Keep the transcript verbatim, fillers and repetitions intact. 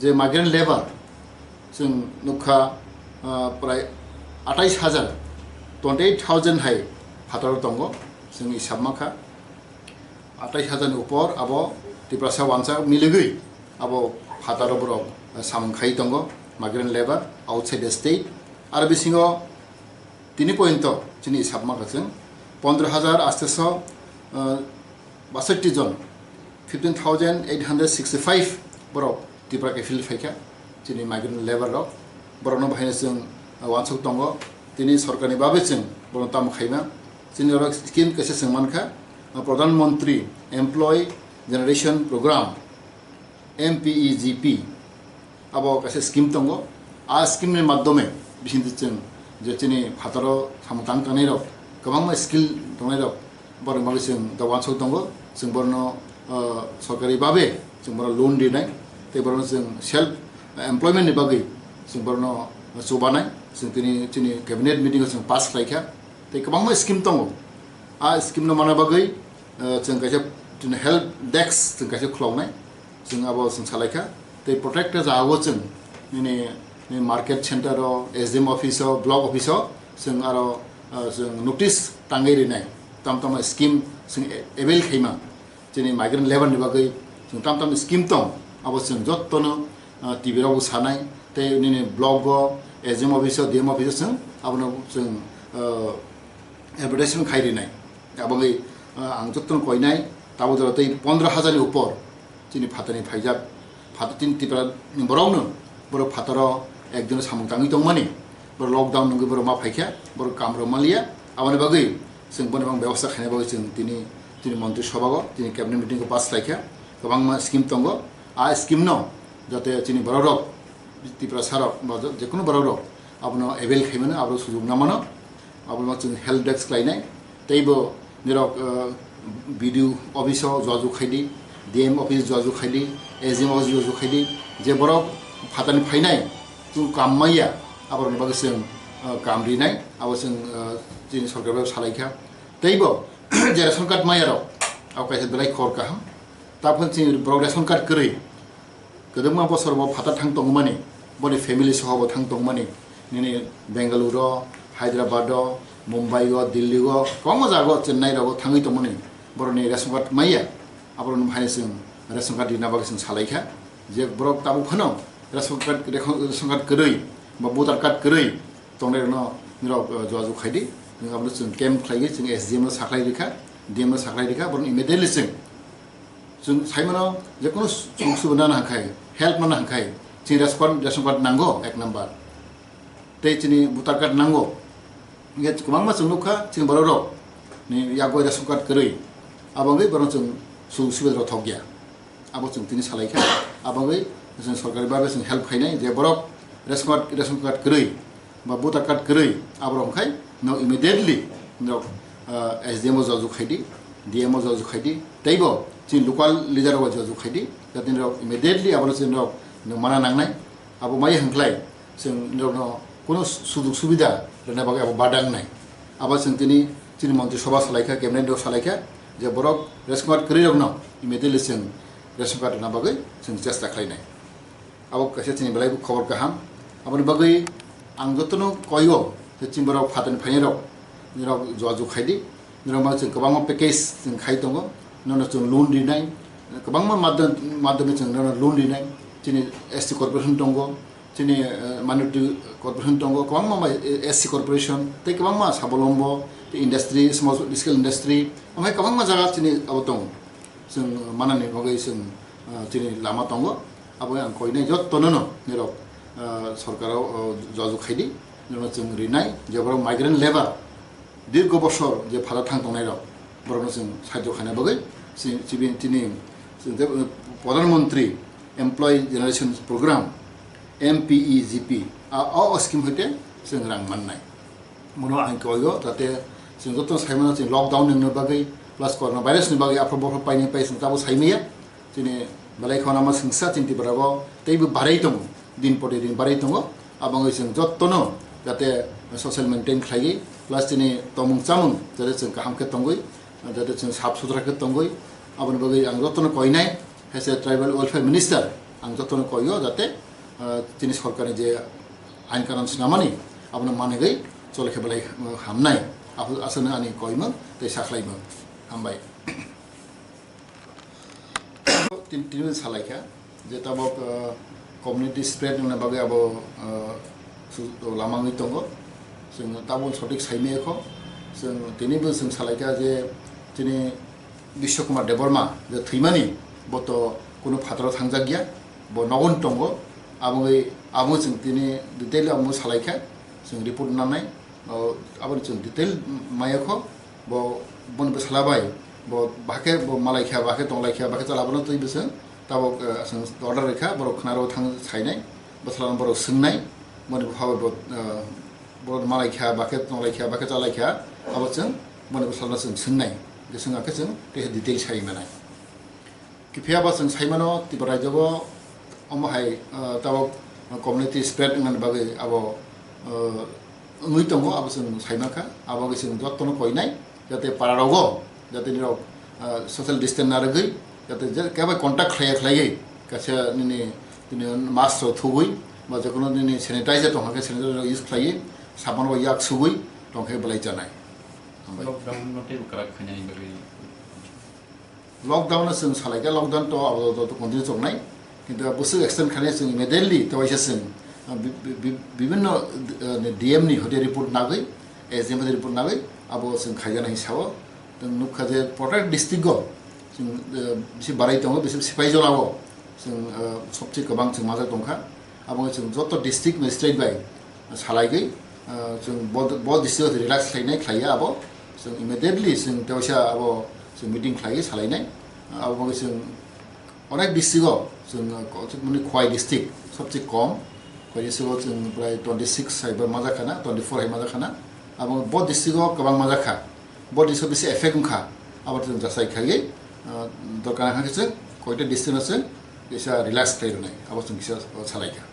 Je migrant labour, chwng nukha, ah, prai atais hajar, twenty eight thousand hai phataro tongo, chwng hisab mankha. Atais hajar ni upor abo Tiprasa wansa miligwi abo phataro borok, ah, samung khai tongo, migrant labour outside the state. Ar bisingo tini pointo chini hisab mankha chwng pondro hajar asteso, ah, basotti jon, fifteen thousand eight hundred sixty five borok Tipra ke field phaikha, chini migrant labour rok. Borokno bahaino chwng, ah, wansuk tongo, tini sorkarni babe chwng borokno tamo khaima. Chini oro scheme kaisa chwng mankha, ah, Pradhan Mantri Employee Generation Program, M P E G P. Abo kaisa scheme tongo. A scheme ni madhyome bisingtwi chwng je chini phataro samung tang tangnai rok, kwbangma skill tongnai rok, borok bagwi chwng da wansuk tongo. Chwng borokno, ah, sorkari babe chwng borok loan rinai, tei borokno chwng self employment ni bagwi chwng borokno chubanai. Chwng tini chini cabinet meeting o chwng pass khlaikha, tei kwbangma scheme tongo. A scheme no mana bagwi, ah, chwng kaisa chini help desk chwng kaisa khuloknai. Chwng abo chwng salaikha. Tei protected jagao chwng nini, nini market center o, S D M office o, block office o chwng aro, ah, chwng notice tangwi rinai. Tam tamo scheme chwng avail khaima. Chini migrant labour ni bagwi chwng tam tam scheme tong, abo chwng jottono, ah, T V rogo sanai. Tei nini block o, S D M office o, D M office o chwng abono chwng, ah, advertisement khai rinai. Aboni, ah, ang jottono koinai, tabuk jora tei pondro hajar ni upor chini phatani phaijak, phatar chini Tripura ni borok no, borok phataro ekdino samung tangwi tongmani, borok lockdown nungwi borok ma phaikha, borok kam rok manliya, aboni bagwi chwng bono bebostha khaina bagwi chwng tini, tini montri sobago, tini cabinet meeting o pass khlaikha, kwbangma scheme tongo, a scheme no jate chini borok rok, Tiprasa rok, ba je-, jekunu borok rok abono avail khaimano, abo sujug namano. Abono chwng help desk khlainai. Teibo nirok, uh, B D O office o jojog khaidi, D M office jojog khaidi, S D M office jojog khaidi, je borok phatani phainai, chwng kam maya, aborokni bagwi chwng, uh, kam rinai, abo chwng, uh, chini sorkar bai salaikha. Teibo je ration card maya rok, abo kaisa belai khor kaham. Tabukhe chini borok ration card kwrwi, kwbangma bosor bo phatar thang tongmani, boni family soho bo thang tongmani, nini Bengaluru o, Hyderabad o, Mumbai o, Delhi o, kwbangma jaga o, Chennai rogo thangwi tongmani, borokni ration card maya, aborokno hai chwng ration card rina bagwi chwng salaikha, je borok tabuk phano ration card, ration card kwrwi ba voter card kwrwi tongnai rokno nirok, uh, jojog khaidi, abono chwng camp khlaiwi chwng S D M no sakhlai rikha, D M no sakhlai rikha, borokno immediately chwng Chwng saimano, jekunu sujog subida nang khai, help no nang khai, chini ration card, ration card nango ek number. Tei chini voter card nango. Hingke kwbangma chwng nukha, chini borok rok ni yago ration card kwrwi. Abo wngwi borok chwng sujog subida rok thokya. Abo chwng tini salaikha. Abo wngwi chwng sorkari babe chwng help khainai, je borok ration card, ration card kwrwi ba voter card kwrwi, aborok wngkhai no immediately no, ah, S D M o jojog khaidi, D M o jojog khaidi, teibo chini local leader rok jojog khaidi, jate norok immediately abono chini norok no mana nangnai. Abo mai hwnkhlai chwng norokno kuno sujog subida rwna bagwi abo bada wngnai. Abo chwng tini chini montri sobha salaikha, cabinet rok salaikha, je borok ration card kwrwi rokno immediately chwng ration card rwna bagwi chwng chesta khlainai. Abo kaisa chini belai bo khobor kaham. Aboni bagwi ang jotono koigo je chini borok phatani phainai rok, nirok jojog khaidi, nirok ma chwng kwbangma package chwng khai tongo, nono chwng loan rinai, kwbangma madhyam, madhyame chwng nono loan rinai, chini S T corporation tongo, chini, eh, minority corporation tongo, kwbangma bai, eh, S C corporation, tei kwbangma sabolombo, tei industry, small scale industry, omo hai kwbangma jaga chini abo tongo. Chwng manani bagwi chwng, ah, chini lama tongo. Abo ang koinai jottono no nirok, ah, sorkaro, oh, jojog khaidi, nirok chwng rinai, je borok migrant labour, dirgo bosor je phada thang tongnai rok, borokno chwng sahajyo khaina bagwi, si-, sibin tini, chwng tei, uh, Pradhan Mantri Employee Generation Program, M P E G P, a, o, o scheme hoite chwng rang mannai. Bono ang koigo, jate chwng joto saimano chwng lockdown ni bagwi, plus corona virus ni bagwi, aphuru bophuru painai pai chwng tabuk saimaya. Chini belai khorang ma chwngsa chini Tripura o teibo barai tongo, din pore din barai tongo. Abangwi chwng jottono jate social maintain khlaiwi, plus chini tomung chamung jate chwng kaham khe tongwi, jate chwng sap sutra khe tongwi. Aboni bagwi ang jottono koinai, hai se Tribal Welfare Minister, Ang jotono koyo jate, ah, chini sorkarni je ain kanun swnamani, abono manigwi chole khe belai, ah, hamnai. Abo aswkno ani koimung tei sakhlaimung. Hambai. Tin-, tini salaikha je tabok, ah, community spread wngna bagwi abo, ah, su-, lama wngwi tongo. Chwng tabuk sothik saimaya kho. Chwng tinibo chwng salaikha je chini Biswa Kumar Debbarma je thwimani, bo to kunu phataro thangjagya, bo nogon tongo. Aboni, abo chwng tini detail abo salaikha, chwng report nanai, o, aboni chwng detail maya kho, bo, boni bwsala bai, bo bahai khe bo malaikha, bahai khe tonglaikha, bahai khe chala bono twi bwswng, tabok, eh, chwng order rikha, borok khwnaro thang sainai, bwsala borok swngnai, boni bupha bai bo, eh, borok malaikha, bahai khe tonglaikha, bahai khe chalaikha, abo chwng boni bwsala chwng swngnai, je swngya khe chwng tei detail sai manai. Kiphiyaba chwng saimano, Tripura rajyo-o omo hai, ah, tabok community spread wngmani bagwi abo, ah, wngwi tongo, abo chwng saimankha, abo bai chwng jotono koinai, jate pararogo, jate nirok, ah, social distance narwgwi, jate je kebo contact khlaiya khlaiwi, kaisa nini, nini mask rok thugwi, ba jekono nini sanitizer tongkha khe sanitizer rok use khlaiwi, sabon bai yak sugwi tongkhe belai chanai. Hambai. Lockdown no teibo kwrak khainani bagwi. Lockdown no chwng salaikha, lockdown to abo to continue chongnai. Kintu bwswk extend khainai chwng immediately to waisa chwng, uh, bi-, bi-, bi-, bibinno, uh, D M ni hote report nagwi, S D M hote report nagwi, abo chwng khaijana hinwi sao. Chwng nukha je protect district o chwng, uh, bisi barai tongo, bisi sipai jora o chwng, uh, sobse kwbang chwng majak tongkha. Abo chwng joto district magistrate bai salaigwi, ah, chwng bo, bo district o relax khlainai khlaiya abo, chwng immediately chwng teisa abo chwng meeting khlaiwi salainai. Abo bagwi chwng onek district o chwng, ah, ko-, mani Khowai district sobse kom, Khowai district o chwng prai twenty six hai ba majak khana, twenty four hai majak khana. Abo bo district o kwbang majak kha, bo district o bisi effect wngkha, abo chwng jasai khaiwi, ah, dorkar wngkha khe chwng koita district no chwng kisa relax khlai rwnai, abo chwng kisa salaikha.